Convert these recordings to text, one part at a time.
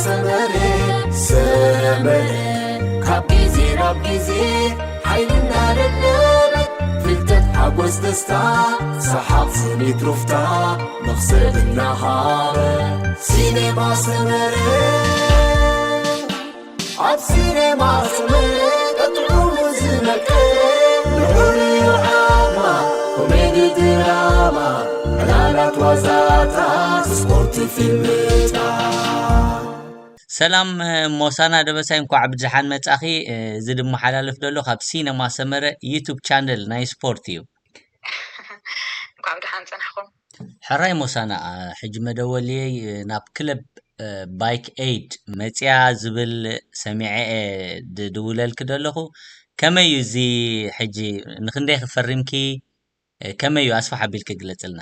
ሰመረ ሰመረ ካብ ግዜ ናብ ግዜ ሓይልና ደደበ ፍልጠት ሓጎስ ደስታ ሰሓቕ ስኒት ሩፍታ መኽሰብ እናሃበ ሲኔማ ሰመረ ኣብ ሲኔማ ሰመረ ቀጥዑ ዝመቀረ ንዑር ዓማ ኮሜዲ ድራማ ዕላላት ዋዛታት ስፖርት ፊልምታ ሰላም ሞሳና ደበሳይ፣ እንኳዕ ብድሓን መጻኺ። እዚ ዝመሓላለፍ ዘሎ ካብ ሲነማ ሰመረ ዩቱብ ቻነል ናይ ስፖርት እዩ። እንኳዕ ብድሓን ጸናሕኩም። ሕራይ ሞሳና፣ ሕጂ መደወልየይ ናብ ክለብ ባይክ ኤይድ መጽያ ዝብል ሰሚዐ ድውለልክ ዘለኹ። ከመይ እዩ እዚ ሕጂ ንክንደይ ክፈሪምኪ? ከመይ እዩ ኣስፋሕ ኣቢልክ ግለጽልና።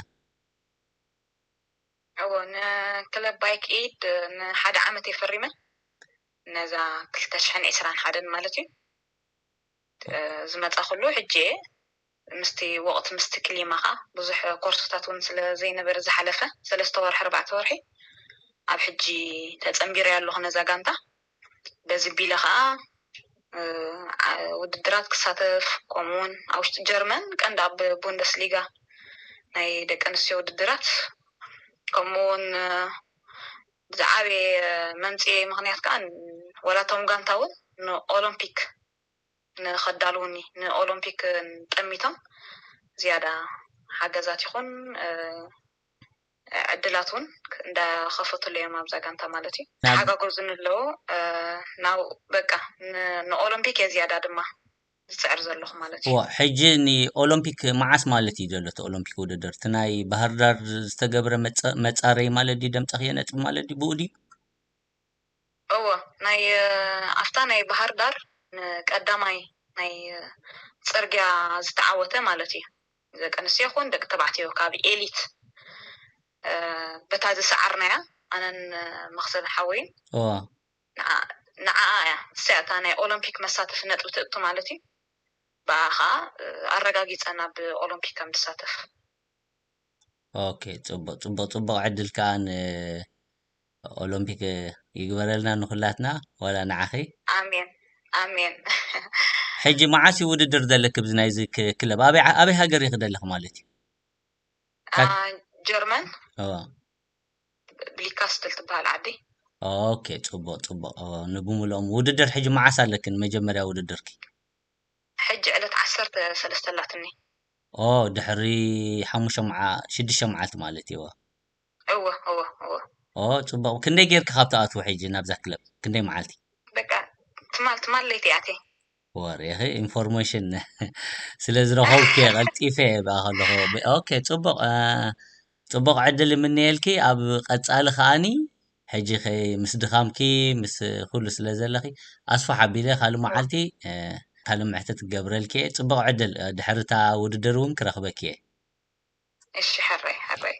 እዎ፣ ንክለብ ባይክ ኤይድ ንሓደ ዓመት እየ ፈሪመ፣ ነዛ ክልተ ሽሕን ዕስራን ሓደን ማለት እዩ። ዝመጻኹሉ ሕጂ እየ። ምስቲ ወቕቲ ምስቲ ክሊማ ከዓ ብዙሕ ኮርስታት እውን ስለ ዘይነበረ ዝሓለፈ ሰለስተ ወርሒ ኣርባዕተ ወርሒ ኣብ ሕጂ ተጸንቢረ ኣለኹ ነዛ ጋንታ። በዚ ቢለ ከዓ ውድድራት ክሳተፍ፣ ከምኡውን ኣብ ውሽጢ ጀርመን ቀንዲ ኣብ ቡንደስሊጋ ናይ ደቂ ኣንስትዮ ውድድራት፣ ከምኡውን ዝዓበየ መምፅኤ ምኽንያት ከዓ ወላቶም ጋንታ እውን ንኦሎምፒክ ንኸዳልውኒ ንኦሎምፒክ ጠሚቶም ዝያዳ ሓገዛት ይኹን ዕድላት እውን እንዳኸፈቱሉ እዮም ኣብዛ ጋንታ ማለት እዩ። ተሓጋገዙኒ ኣለዉ። ናብ በቃ ንኦሎምፒክ እየ ዝያዳ ድማ ዝፅዕር ዘለኹ ማለት እዩ። ሕጂ ንኦሎምፒክ መዓስ ማለት እዩ ዘሎ እቲ ኦሎምፒክ ውድድር? እቲ ናይ ባህርዳር ዝተገብረ መፃረይ ማለት ድዩ? ደምፀኽዮ ነጥቢ ማለት ድዩ? ብኡ ድዩ? እወ፣ ናይ ኣብታ ናይ ባህርዳር ንቀዳማይ ናይ ፅርግያ ዝተዓወተ ማለት እዩ። ደቂ ኣንስትዮ ይኹን ደቂ ተባዕትዮ ካብ ኤሊት በታ ዝሰዓርናያ ኣነን መኽሰብ ሓወይን ንዓኣ እያ እሳያ እታ ናይ ኦሎምፒክ መሳተፊ ነጥቢ ትእቱ ማለት እዩ። ብኣ ከዓ ኣረጋጊፀ ናብ ኦሎምፒክ ከም ትሳተፍ። ኦኬ፣ ፅቡቅ ፅቡቅ ፅቡቅ ዕድል ከዓ ንኦሎምፒክ ይግበረልና ንኩላትና፣ ዋላ ንዓኺ። ኣሜን ኣሜን። ሕጂ መዓስ እዩ ውድድር ዘለክ ብዚ ናይዚ ክለብ? ኣበይ ሃገር ኢኺ ዘለኽ ማለት እዩ? ጀርመን ብሊካስትል ትበሃል ዓዲ። ኦኬ፣ ፅቡቅ ፅቡቅ። ንብምልኦም ውድድር ሕጂ መዓስ ኣለክን መጀመርያ ውድድርኪ? ሕጂ ዕለት ዓሰርተ ሰለስተ ኣላትኒ። ኦ፣ ድሕሪ ሓሙሽተ መዓ ሽዱሽተ መዓልቲ ማለት እዩ። እወ እወ እወ። ኦ፣ ፅቡቅ። ክንደይ ጌርኪ ካብ ትኣትዉ ሕጂ ናብዛ ክለብ? ክንደይ መዓልቲ? በቃ ትማል ትማል ለይቲ ኣትየ። ወሪኺ ኢንፎርሜሽን ስለ ዝረኸብኩ እየ ቀልጢፈ እየ ብኣ ከለኹ። ኦኬ፣ ፅቡቅ። ፅቡቕ ዕድል እምነየልኪ። ኣብ ቀጻሊ ከኣኒ ሕጂ ምስ ድኻምኪ ምስ ኩሉ ስለ ዘለኺ ኣስፍሕ ኣቢለ ካልእ መዓልቲ ካልእ ምሕተት ክገብረልኪ እየ። ጽቡቕ ዕድል ድሕሪ እታ ውድድር እውን ክረኽበኪ እየ። እሺ ሕራይ ሕራይ።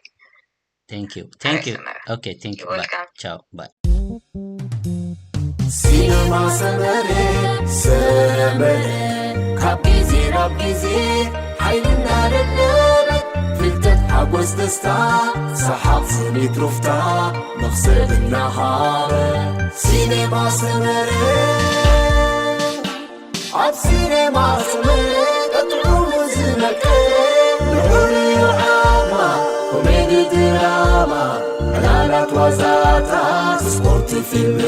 Thank you thank you። Okay thank you bye። Ciao bye። ሲነማ ሰመረ ሰመረ ካብ ግዜ ናብ ግዜ ሓይልና ደደበ ፍልጠት ሓጎስ ደስታ ሰሓቕ ስኒት ሩፍታ መኽሰብ እናሃበ ሲኔማ ሰመረ ኣብ ሲኔማ ሰመረ ቀጥዑ ዝመቀ ንዑር ዓማ ኮሜዲ ድራማ ዕላላት ዋዛታት ስፖርት ፊልም